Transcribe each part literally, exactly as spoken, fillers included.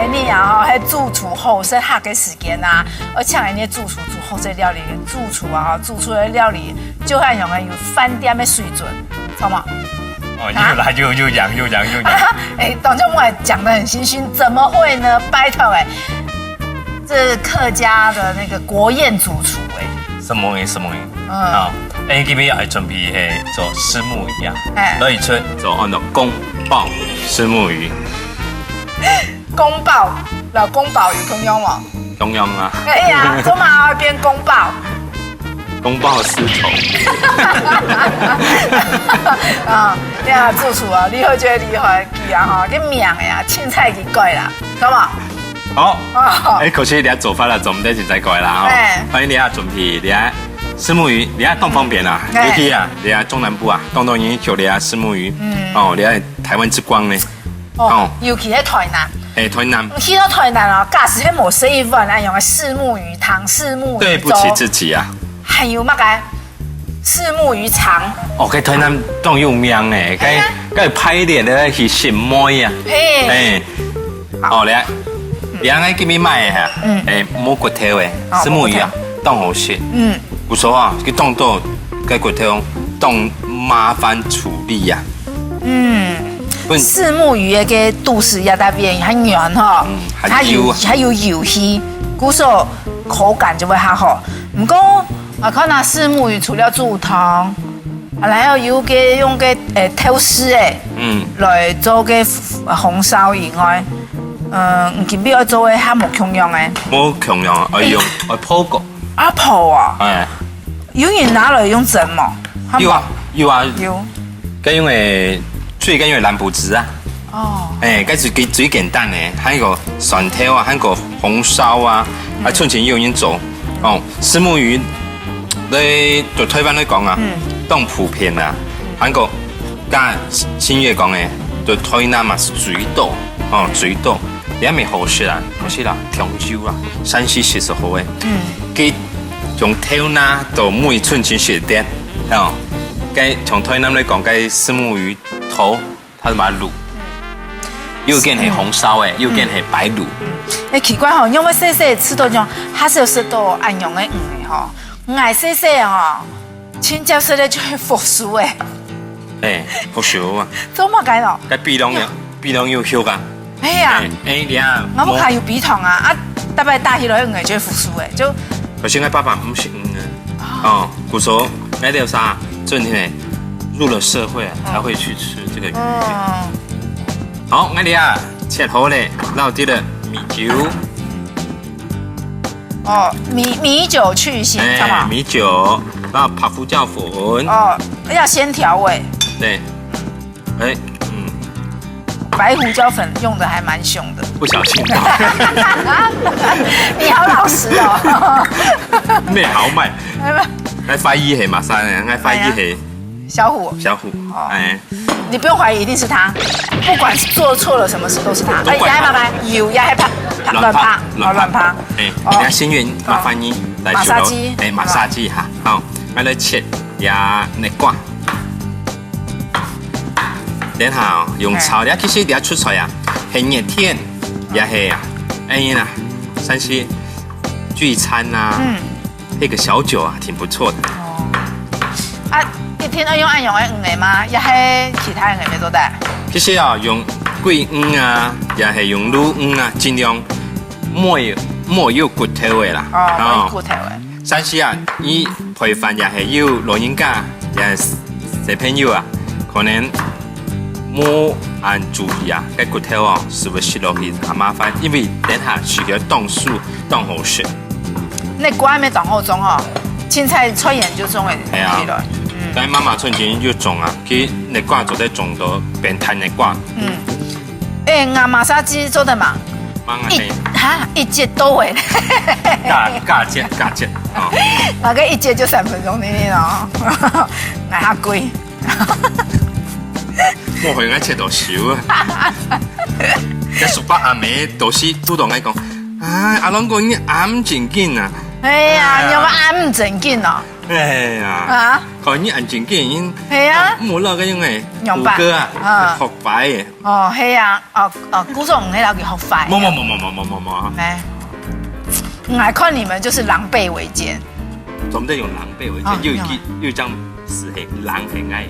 你啊，吼，係主廚好食客个時間啊，而且你主廚煮好食料理，主廚啊，吼，煮出來个料理就係用个有飯店个水準，著無？哦，又來又又講又講又講。哎，董教授講得很心虛，怎麼會呢？拜託哎，這是客家的那個國宴主廚哎，什麼意思？什麼意思？嗯啊，哎，今日愛準備係做虱目魚啊，哎所以出做安到宮爆虱目魚。宮爆，老公寶有通用哦。中央啊，哎呀，做麼會變宮爆？宮爆私仇。啊，對啊，主廚啊，你好，覺得厲害，佢啊吼，這名呀，凊彩佢改啦，著無？好，哦，哎，可惜你做法啦，做毋得就再改啦吼。哎歡迎你啊，準備你啊，虱目魚，你啊當方便啊，哎尤其啊，你啊中南部啊，當多人求你啊虱目魚，嗯哦，你啊台灣之光呢，哦哦，尤其係台南，哎，台南，去到台南哦，假使係無食一碗恁樣个虱目魚湯、虱目魚對不起粥，自己啊。還有麼个虱目魚腸，哦，該台南當有名呢，該哎呀該排列个去尋妹啊，嘿，哎，哦，你啊，你啊，今日買个哈，嗯哎，無骨頭个哦虱目魚啊無骨，當好食。嗯有時候啊，佢當多該骨頭當麻煩處理啊。嗯。不，虱目魚个肚屎也特別還軟吼嗯，還它有幼啊還有油氣，故所口感就會較好。毋過我看啊，虱目魚除了煮湯，還有有个用个誒豆豉誒，嗯，來做个紅燒以外，嗯，你今日愛做个還無共樣誒。無共樣，愛用愛泡過。阿婆啊，哎，有人拿來用蒸無？有啊有啊，有。該用个最緊用个蘭布子啊。哦，哎，該是最最簡單个，還有蒜頭啊，還有紅燒啊，啊，春前有人做。哦，虱目魚，在在台灣來講啊，當普遍啊，還有加新月講个，在台南嘛是最多，哦，最多，也無好食啊，可惜啦，長洲啊，山西食係好个，嗯，佢從頭那到尾春前食得，哦，該從台南來講，該虱目魚頭。 它係白滷，有間係紅燒个，有間係白滷。誒，奇怪吼，因為細細食到種，較少食到恁樣个魚吼。𠊎細細吼，親接食个就係福壽誒。哎，福壽啊，做麼个咯？該鼻窿有鼻窿有肉啊。哎呀，哎，哎，你啊，我屋下有陂塘啊，啊，逐擺打起來魚就係福壽誒，就可是𠊎爸爸毋食魚啊。哦，故所，𠊎兜儕真正入了社會啊，才會去吃這個魚。嗯，好，𠊎兜啊，切好了，落滴了米酒，哦，米米酒去腥，哎，好不好？米酒，然後白胡椒粉，哦，要先調味，對，哎，嗯，白胡椒粉用的還蠻兇的。不小心，你好老實哦。咩好賣？𠊎懷疑係麼儕呢？𠊎懷疑係小虎，小虎，哦哎。 你不用懷疑，一定是他。不管是做錯了什麼事，都是他。都怪他哎，也係嘛，油也係怕，怕卵白卵白，哦，卵白。哎，哦等下先用麻煩你來馬殺雞修理哎，馬殺雞哈，好，來來切呀，那瓜。等下哦，用炒的，其實你要出菜啊，很熱天，也係啊，哎呀，像是聚餐啊，嗯，配個小酒啊，挺不錯的。啊，一定要用恁樣个魚仔嗎？也係其他魚仔也做得？其實啊，用桂魚啊，也係用鱸魚啊，盡量莫有莫有骨頭的啦。哦，無骨頭个。但是啊，你配飯也係有老人家，也係小朋友啊，可能無恁注意啊，該骨頭哦，係會食落去很麻煩，因為等下食个當酥當好食。那瓜還沒長好種哦，青菜菜園就種了哎呀起來。但媽媽從前有種啊，佢那瓜做得種到變大那瓜，嗯，哎，𠊎馬殺雞做得嗎？一媽媽係哈一節到位，加加節加節哦。大概一節就三分鐘定定哦，𠊎較貴。莫非𠊎切到少啊？該叔伯阿姆都係都同𠊎講，啊，阿龍哥你恁正經啊！哎呀，你有恁正經哦？哎呀，啊？看你恁正經，係啊。無落个用个，兩百。谷歌啊，啊。學壞个。哦，係啊，哦，哦，古早人係摎佢學壞。無，無，無，無，無，無，無，無。哎，我還看你們就是狼狽為奸。怎麼得用狼狽為奸？哦，又有一，有啊。又有一張詞係狼很愛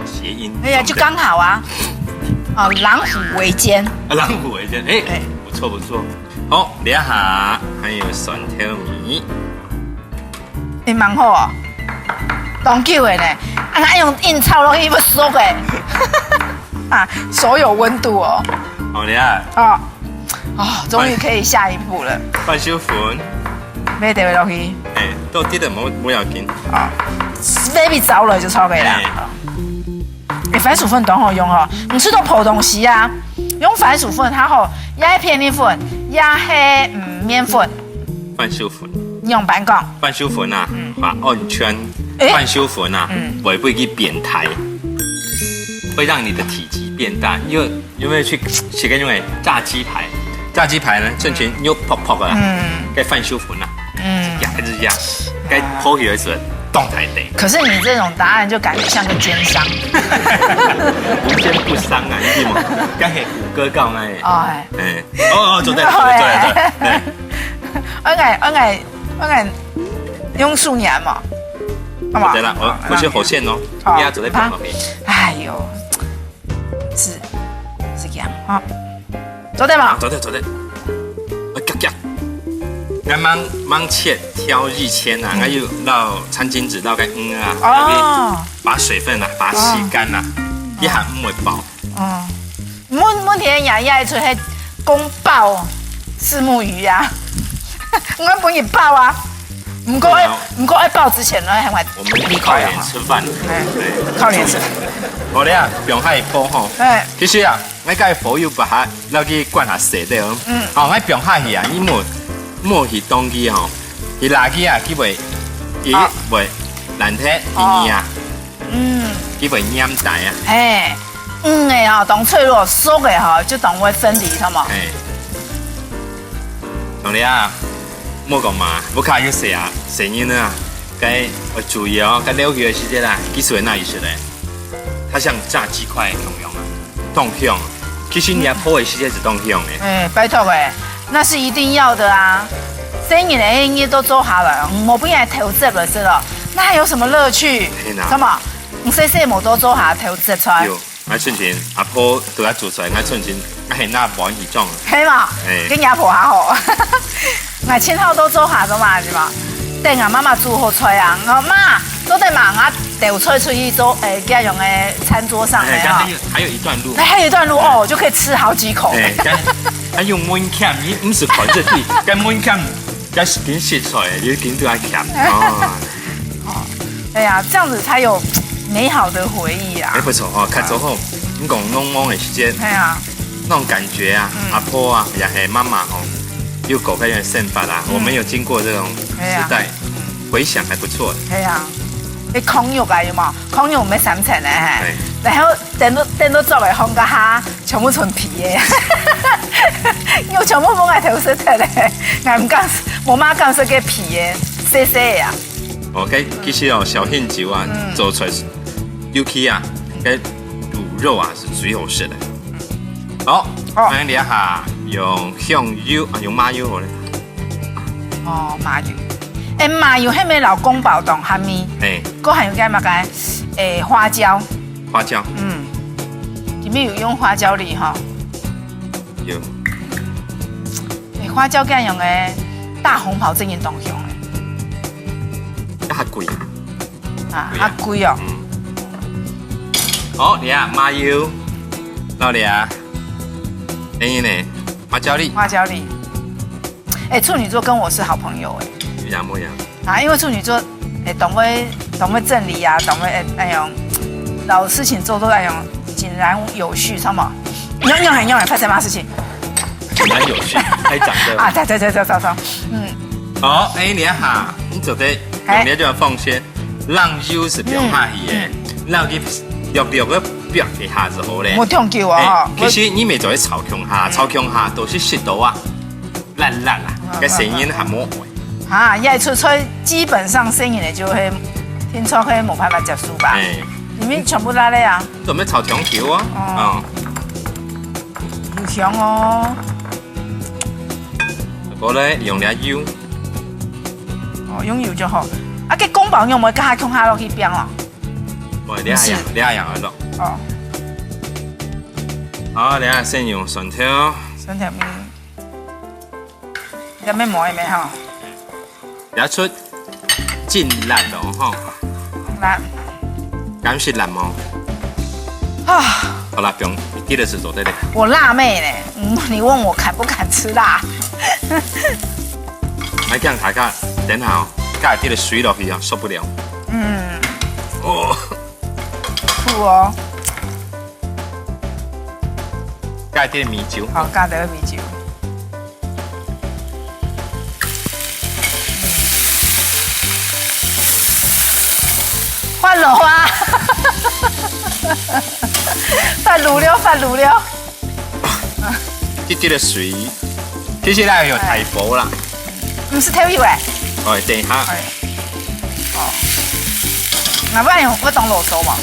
諧音。哎呀，就剛好啊。哦，狼虎為奸。啊，狼虎為奸，哎，哎。不錯，不錯。好，這下還有蒜頭米。 你蠻好哦，當久的呢，啊，那用硬炒落去會熟的。啊，手有溫度哦。好，你看。哦，哦，終於可以下一步了。番薯粉。沒得落去。哎，都滴的，無，無要緊。啊，baby 著了就炒可以了。哎。 欸，番薯粉當好用哦，毋使用普通西啊，用番薯粉較好，也係片栗粉，也係，嗯，麵粉。番薯粉。你用板講？番薯粉啊，嗯。啊，安全。欸？番薯粉啊，嗯。會不會去變大？會讓你的體積變大，因為有沒有去食過那種炸雞排？炸雞排呢，正經肉泡泡的啦，嗯。該番薯粉啊，嗯。一下一下，該泡起來時，當大塊。 可是你這種答案就感覺像個奸商。無奸不商啊，你知無？該係虎哥告那个。哦，哎。哎，哦，哦，做得，做得，做得，做得。哎。應該，應該，應該用樹葉嘛，好不好？對啦，我，好，我先好線哦，好。你要做得放旁邊。哎呦，是，是這樣哈。 做得無？啊，做得，做得。啊，夾夾。𠊎吂，吂切條以前啊，嗯。𠊎有摎餐巾紙摎該魚啊，哦。把水分啊，把它吸乾啊，哦。一下毋會爆。哦。問，問題係爺爺出去公爆虱目魚啊，𠊎分佢爆啊。 毋過愛，對啊。毋過愛爆之前呢，還會我們靠臉吃飯。哎，對。靠臉吃。好了啊，放下去泡吼。哎。其實啊，𠊎該火又把它，摎佢關下細點哦。嗯。好，𠊎放下去啊，你莫，莫去動佢吼，去拉佢啊，佢會，佢好。會爛忒，哦。佢啊。 嗯。佢會黏底啊。嘿，嗯，个吼，當脆弱，熟个吼，就當會分離，好無？嘿。同你啊，莫講嘛，屋下有細啊，細人啊，該愛注意哦，該撈起个時節啦，技術哪意思咧？它像炸雞塊同樣啊，當香。其實你愛泡个時節是當香个。哎，拜託哎，那是一定要的啊。生日个日都做下來，莫分人偷食了是了，那還有什麼樂趣？天哪。什麼？ 你細細無多做下偷食菜。有，𠊎從前阿婆都愛煮菜，𠊎從前𠊎係拿碗去裝。係嘛？哎。跟阿婆還好。𠊎盡好多做下个嘛，是嘛？等啊，媽媽煮好菜啊，我說：「媽，做得嘛，𠊎兜菜出去做，哎，這樣个餐桌上哎，面哈。」還有，還有一段路。那還有一段路哦，就可以吃好幾口。哎，但，還有門檻，你毋使看這地，該門檻，該係緊食菜，你緊都愛鉗。哦。 哦，對呀，這樣子才有美好的回憶啊。哎，不錯哦，較早吼，你講農忙个時節，哎呀。那種感覺啊，嗯。阿婆啊，也係媽媽吼，有過該樣个生活啊，嗯。我們有經過這種時代，哎呀。嗯。回想還不錯。哎呀，那炕肉啊，有無？炕肉毋係三層个，嘿。哎。然後等到，等到做个烘个哈， 全部純皮个。肉全部分𠊎偷食忒咧，𠊎毋敢，無麼敢食該皮个，細細个啊。哦，該其實哦，紹興酒啊，嗯。做出來是，尤其啊，該滷肉啊，是最好食个。好，哦。𠊎這下用香油啊，用麻油好咧。哦，麻油。哎，麻油係毋係摎宮保當合味？哎。該還有該麼个？哎，花椒。 花椒。嗯，裡面有用花椒粒哈。有。哎，花椒該樣个大紅袍正經當香个。較貴。啊，貴啊。較貴哦。嗯。好，你看麻油，到你啊。哎呢，花椒粒。花椒粒。 哎，處女座跟我是好朋友哎。有影無影？啊，因為處女座，哎，當會，當會整理啊，當會，哎，哎喲，摎事情做做，哎喲，井然有序，知道嗎？你用用還用還發生麼事情？井然有序，開掌對吧？啊，對對對對對對，嗯。好，哎，你看哈，你做得，哎。你就要放心，讓油是不要怕去的，嗯，嗯。讓佢略略个煏一下就好咧。莫忒久哦，哎，哈。其實你乜做得炒強下，嗯。炒強下都係食到啊。 爛爛啊，嗯，該聲音還無。啊，這一出菜基本上細人仔就會，定著會無辦法接受吧？哎，裡面全部辣个啊。準備炒香油啊，哦，嗯，很香哦。過來用點油，哦，用油就好。啊，該公煲有無加下放下落去煸哦？喂，這樣，這樣咯。哦，好，這下先用蒜頭，蒜頭米。 這面無个咩吼？這出盡辣哦吼。辣。敢食辣無？啊，好啦，不用，你記得是做對的。我辣妹呢，嗯，你問我敢不敢吃辣？來，這樣大家等下哦，加一滴个水落去啊，受不了。嗯，哦，苦哦。加一滴米酒。好，加點米酒。 發爐啊！發爐了，發爐了。這滴个水，其實啦有大火啦。毋係豆油欸。哦，等一下。哎，哦，那不然用，會當囉嗦嘛？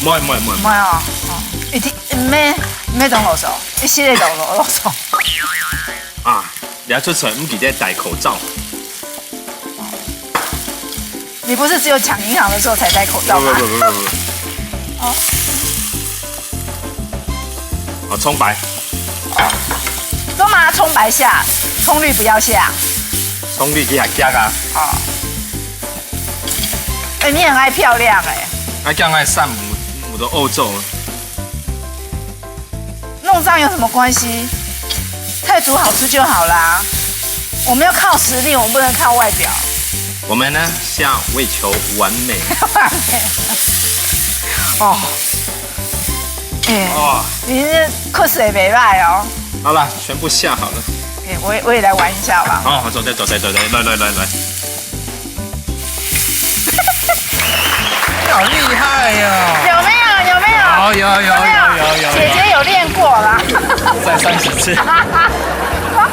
毋會，毋會，毋會。毋會哦，哦，一定，毋會，毋會當囉嗦，一息仔當囉嗦。啊，你愛出菜，毋記得戴口罩。 你不是只有搶銀行的時候才戴口罩吗？不不不不不。哦。哦，蔥白。幹嘛蔥白下？蔥綠不要下。蔥綠佢還香啊。哦。哎，你很愛漂亮哎。那這樣愛散步，我都歐洲了。 弄髒有什麼關係？菜煮好吃就好啦。我們要靠實力，我們不能靠外表。我們呢，是要為求完美。哦，哎，哦，你這口水袂歹哦。好了，全部下好了。哎，我也，我也來玩一下吧。好，好，走，走，走，走，走，來，來，來，來。 你好厲害哦！有沒有？有沒有？有有有有有有有。姐姐有練過啦。再三十次，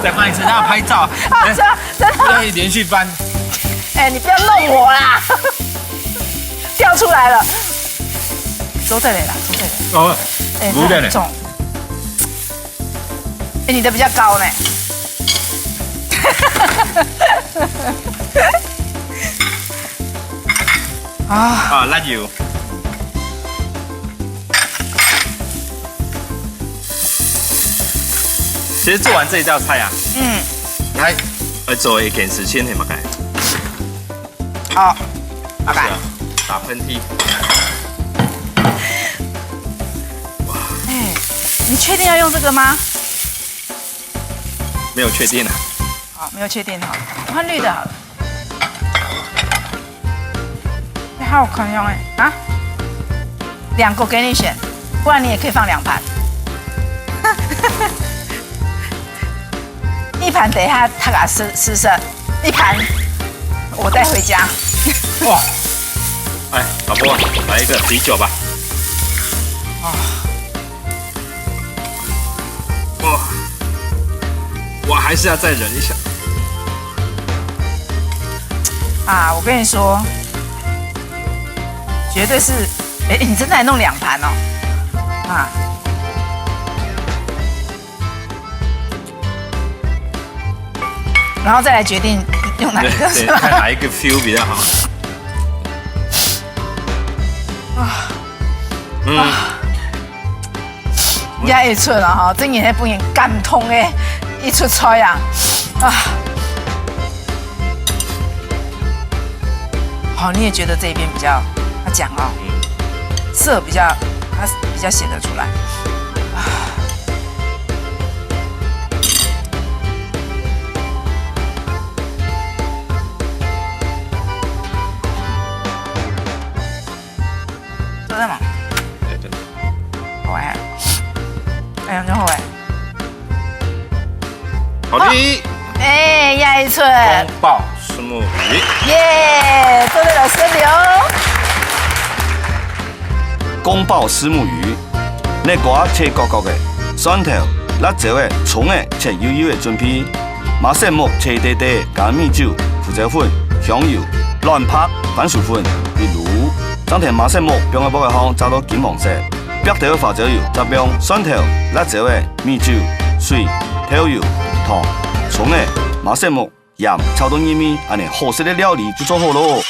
再放一次，他要拍照。啊，哎，真的真的。不要连续翻。哎，你不要弄我啦！掉出来了。收起來啦，收起來。哦，哎，不要嘞。那很重。哎，你的比較高呢。 啊，啊，辣油。其實做完這一道菜啊，嗯，你還要做一件事情，係麼个？好，OK。是啊，打噴嚏。哎，你確定要用這個嗎？沒有確定啊。 好，沒有確定哈，換綠的好了。哎，好好看樣哎，啊，兩個給你選，不然你也可以放兩盤。一盤等一下他給他吃，吃剩，一盤我帶回家。哇，哎，老婆，來一個啤酒吧。啊。 哇，我還是要再忍一下。啊，我跟你說，絕對是，哎，你真的還弄兩盤哦，啊，然後再來決定用哪一個，對，是吧？對，看哪一個 feel 比較好。啊，嗯。啊。 這一出啊，哈，真的是分人感動的一出菜啊，啊。好，你也覺得這一邊比較，他講哦，色比較，它比較顯得出來。啊。做得嗎？對，對，對。好欸。哎，然後欸。好的。哎，這一出。公報虱目魚。耶，做得來食了。公報虱目魚，竻瓜切角角个，蒜頭、辣椒个、蔥个切幼幼个準備。麻色目切垤垤，加米酒、胡椒粉、香油、卵白、番薯粉、一滷，正摎麻色目放到鑊仔項炸到金黃色。煏透个花椒油，再放蒜頭、辣椒仔、米酒、水、豆油、糖、蔥仔、麻色目、鹽炒到入味，恁呢好食个料理就做好咯。